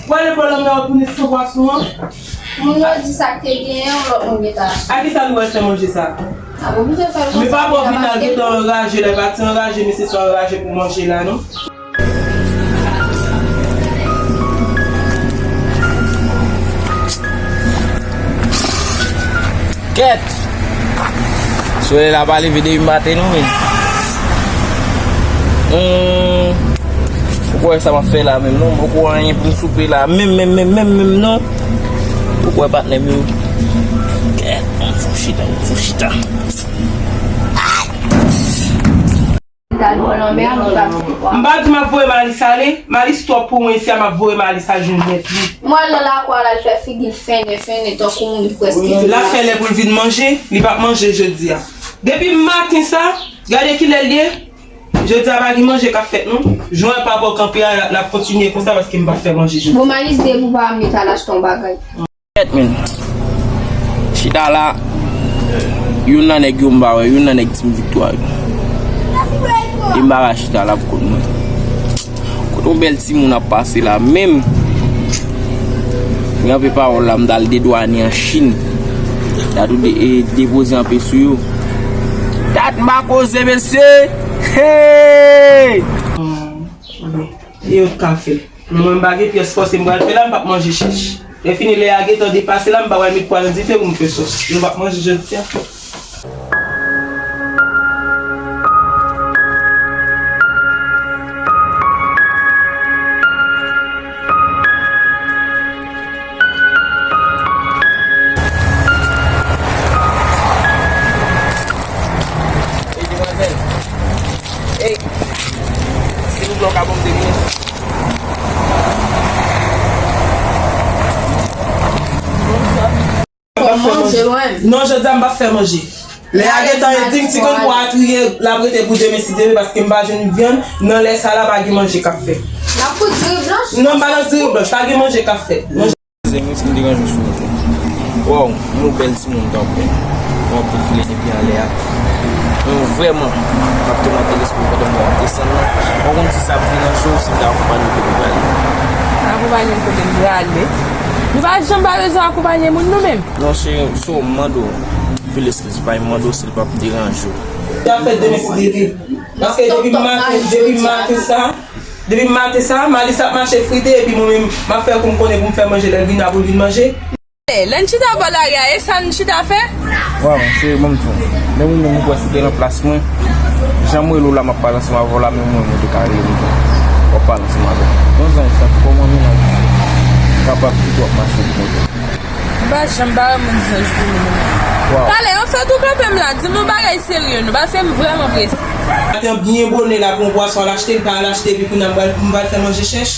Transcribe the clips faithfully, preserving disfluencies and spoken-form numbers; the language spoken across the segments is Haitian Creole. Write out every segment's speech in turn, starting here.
Pwale pwale nan ou tounen san pwason an. Moun yo di sa k te genyen, yon lòt moun gentan achte. A ki sa nou wè fè manje sa? A bon, misye fè l konsa. Men pa bon vin al gentan anraje, lè pati anraje, men se sa anraje pou manje la, non? Kèt! Solèy la pa leve depi maten non, men. Hmm. Ou kwè sa m ap fè la menm non? M poko anyen pou m soupe la. Menm, menm, menm, menm, menm non. Ou kwè patnè m yo? Kèt! M fou chita, m fou chita. M pa di m ap voye Malis ale, Malis twòp pou mwen isi a, m ap voye Malis al jwenn mèt li. Mwen al nan lakou a, l al fè figi l fennen, fennen, tankou moun ki prèske. L ap fè lè pou l vin manje, li p ap manje jodi a. Depi maten sa, gade kilè l ye, jodi a pa gen manje k ap fèt non. Jan papa w kanpe a, l ap kontinye konsa paske m p ap fè manje jodi a. Bon, Malis, depi w pa mete al achte yon bagay. Kèt, men. Chita la, youn nan nèg yo m pa wè, youn nan nèg Team Viktwa yo. E m pa ka chita la pou kont mwen. Kote yon bèl timoun ap pase la, menm. Gen anpe pawòl la, m t al dedwane an Chin. Ta tou de, e, depoze anpe sou yo. Dat m pa koze, mesye! Hey! E yo t ka fè. Mwen, m pa gen pyès fòs, m pral fè la, m p ap manje chèch. Lè fini, lè a gentan depase la, m pa pral met pwa nan dife pou m fè sòs. Nou p ap manje jodi a. Ey, demwazèl. Ey, silvouplè, w ka ban m de minit? Non, jodi a m p ap fè manje. Lè a gentan e di m ti konn pou a triye, l ap rete pou demen si Dye vle, paske m pa jwenn vyann, nan lè sa la pa gen manje k ap fèt. N ap fout diri blanch? Non, m pa nan diri blanch, pa gen manje k ap fèt. Manje. Zenmi, si m deranje w sou wout ou. Waw, yon bèl timoun tankou w. Yon anpil flè depi anlè a. Men w vrèman, m ap toumante lespri w pandan mwa w ap desann nan. Mwen konn si sa ap deranje w, si m ta akonpanye w kote w prale. Akonpanye m kote m prale? Nou pa janm pa bezwen akonpanye moun nou menm. Non, cheri, so m mande w. Anpil eskiz, pa m mande w si l p ap deranje w. Sa fèt demen si Dye vle. Paske depi maten, depi maten sa, depi maten sa, Malis ap mache frite, epi mwen menm, m ap fè kou m konnen pou m fè manje, lè l vin la pou l vin manje. Lè n chita bò lari a, e sa n chita fè? Waw, cheri, ban m di w. Men ou menm, ou kwè si w te nan plas mwen, jan m rele w la, m ap pale ansanm avè w la, men ou menm, ou te ka rele m tou. W ap pale ansanm avè m. Yon zanj, tankou kòman menm, kapab pito w ap mache pou kote w. M pa janm pa wè moun zanj pou nou. Waw. Talè, anfèt, ou kanpe m la, di m yon bagay serye, nou, paske m vrèman prese. Maten byen bonè la, pran pwason al achte, l pa al achte, epi kounye a m pral, m pral fè manje chèch.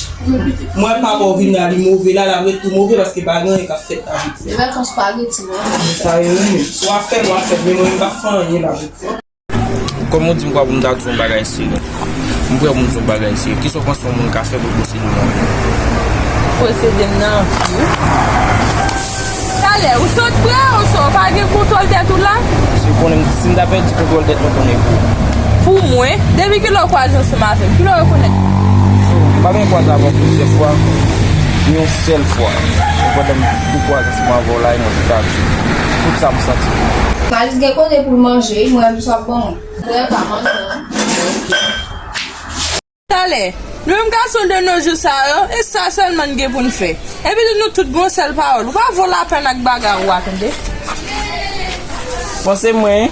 Mwen pa bò vin la, li move la, l ap ret tou move, paske pa gen anyen k ap fèt la. Li mèt yon spageti, non? Sa yo, wi. W ap fè l, w ap fè l, men mwen, m p ap fè anyen la. Kòm ou di m kwa pou m ta di w yon bagay serye. M prè pou m di w yon bagay serye. Kisa w panse yon moun ka fè pou posede yon moun? Posede m nan anvi wi. Talè, ou sot prè, ou sot, ou pa gen kontwòl tèt ou la? Si w konnen, si m ta pèdi kontwòl tèt mwen, konnen pou. Pou mwen, depi kilè w kwaze ansanm avè m? Kilè w rekonèt? M pa gen kwaze avè w plizyè fwa, men yon sèl fwa. Pandan m tou kwaze ansanm avè w la, e mwen ki ta di w tout sa m santi. Malis gen kote pou l manje, mwen menm sa ap ban mwen. Frè pa manje, non. Talè, nou menm gason de nos jours sa yo, e sa sèlman n gen pou n fè. Epi tou nou tout gon sèl pawòl. Ou pa vo lapenn ak bagay ou a, tande. Bon, se mwen.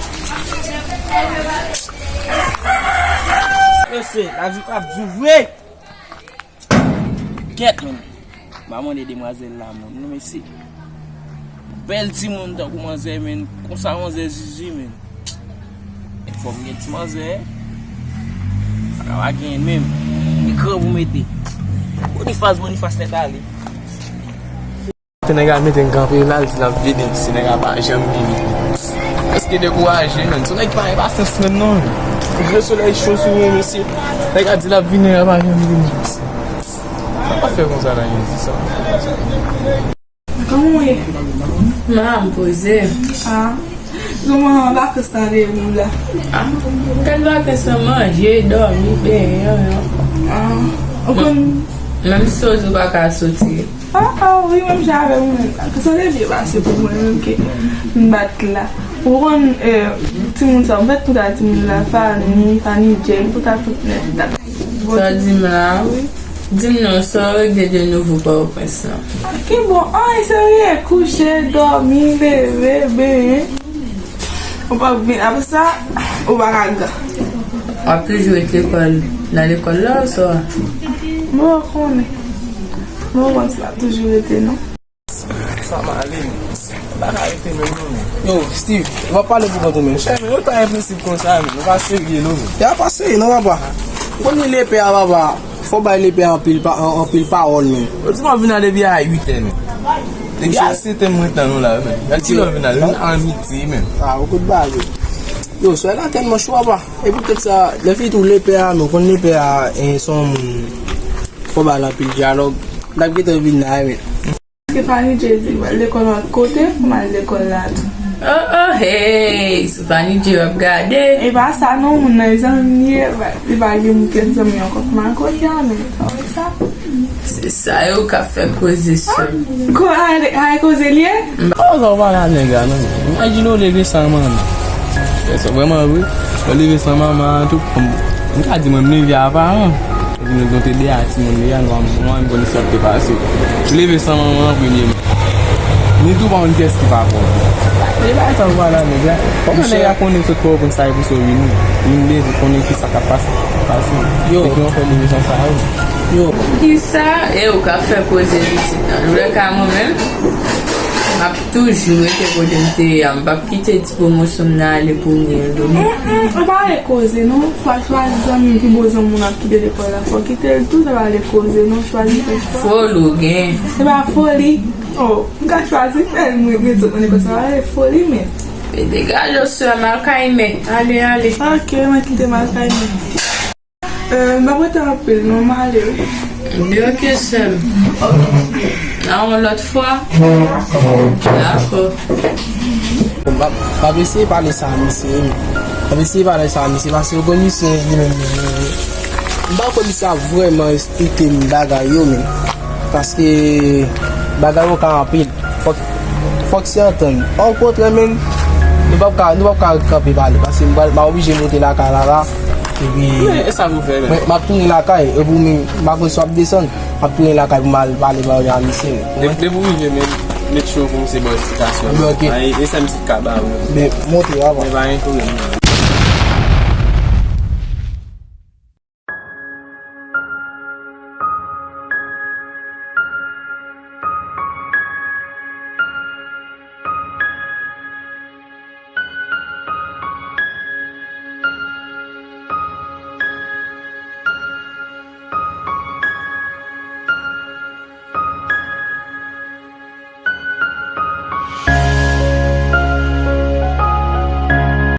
Mesye, lavi p ap di vre. Kèt, men. M pa mande demwazèl la, men. Non, mesye. Bèl timoun tankou manzè, men. Konsa manzè zizi, men. Fò m gen ti manzè. Pa ka pa genyen menm. Ekran pou mete. Bonifas, Bonifas tèt ale. Te nèg a mete n kanpe la, l di l ap vini, si nèg a pa janm vini. Èske dekouraje, menn? Se yon nèg ki pa gen pasyans menm non, menn. Ou vle solèy cho sou ou, mesye. Nèg a di l ap vini, nèg a pa janm vini. Sa pa fè konsa la, yon di sa. Kòman w ye? La, m poze. Ah. Kòman vakans lan te ye pou ou la? Ah, m gad vakans lan, manje, dòmi, benyen, yon, yon. Ah. Ou konn Menm si w di w pa ka soti. Ah, ah, wi, menm jan avè w menm. Sa te byen pase pou mwen menm ke m bat la. Ou konn, eh, timoun sa, m fèt pou ta timoun la, Fani, Fani Jay, pou ta tout nèt la. Sa w di m la? Wi. Di m non, sa w regle de nouvo Pòtoprens lan? Ki bon, anyen serye, kouche, dòmi, leve, benyen. Ou p ap vin, apre sa, ou pa ka gen. W ap toujou ret lekòl, nan lekòl la, oswa? Mwen konnen. Mwen konn si m ap toujou rete, non. Sa m ale, men. M pa ka rete menm, non, men. Yo, Steve, ou pa pale pou kont ou, men. Chè, men, yo pa enprensib konsa, men. Yo pa serye, non, men. Yo pa serye, non, papa. Ou konn li lepè a, papa. Fò bay lepè a anpil pa, an-, anpil pawòl, men. Yo di m ap vin la depi a uit è, men. Depi a sèt è m ret la, non, la, men. Gad kilè w vin la, vin an mitye, men. Ah, ou kout bagay. Yo, sè la tèlman cho, papa. E poutèt sa, lè fini tou lepè a, men, ou konn lepè a, eh, se yon moun. Fò ba l anpil dyalòg. L ap gentan vin la, men. Èske Fani Jay di l pral lekòl lòt kote, pou m al lekòl la tou? Oh, oh, hey, sou Fani Jay w ap gade. E pa sa non, moun nan e zanmi m ye, li pa gen moun ki zanmi ankò pou m al kote a, men sa wè sa. Se sa yo k ap fè koze sou. Ko ale, ale koze l ye? Kòman sa w pale a nèg la, non? Imajine w leve san manman. Fè sa vrèman vre. Ou leve san manman an tou. M ka di mwen m leve aparan. Epi nou, nou te de a timoun li a, nou ap, nou ap konn sa k te pase. Leve san manman an premye. Ni tou pa konn kiyès ki pa pwòp. E bagay sa w pale a nèg la. Kòman nèg la konnen sot Pòtoprens sa e pou sa w vini? Vin leve konnen kisa k ap pase, pase. Yo. Epi yon fè leve san sa yo. Yo. Kisa? E ou k ap fè koze pitit nan. Lè ka mwen menm, m ap toujou rete kote m te ye a. M p ap kite ti pwomosyon m nan ale pou ryen. Mm, mm, ou pa ale koze non. Fò w chwazi zanmi w, pi bon zanmi w ap kite lekòl la. Fò w kite l tou, sa pa ale koze non. Chwazi fè chwa. Foli w gen. Se pa foli. Oh, m ka chwazi fè l, mwen, mwen sot nan lekòl sa pa ale foli, men. E degaje w sè m al kay mè. Ale, ale. Ok, mwen kite m al kay mè. Euh, m ap rete anpil, non, m ale wi. Byen, ok, sè m. A yon lòt fwa. Dakò. M ap, m ap eseye pale sa a misye, wi. M ap eseye pale sa a misye, paske ou konn misye, li menm, li, li, m pa kwè misye ap vrèman esplike m bagay yo, men. Paske bagay yo ka anpil. Fòk, fòk se antann. Okontrè, menm, nou p ap ka, nou p ap ka kanpe pale, paske m pral, m ap oblije monte lakay la, la. Epi, men, e sa pou fè, men. Mwen, m ap tounen lakay, epi ou menm, m pa konn si w ap desann, m ap tounen lakay pou m al pale bagay a misye. Depi, depi w rive, men, make sure pou misye ba w esplikasyon. Ok. A, e, e sa misye ka ba ou. Men, monte, papa. Men pa gen pwoblèm.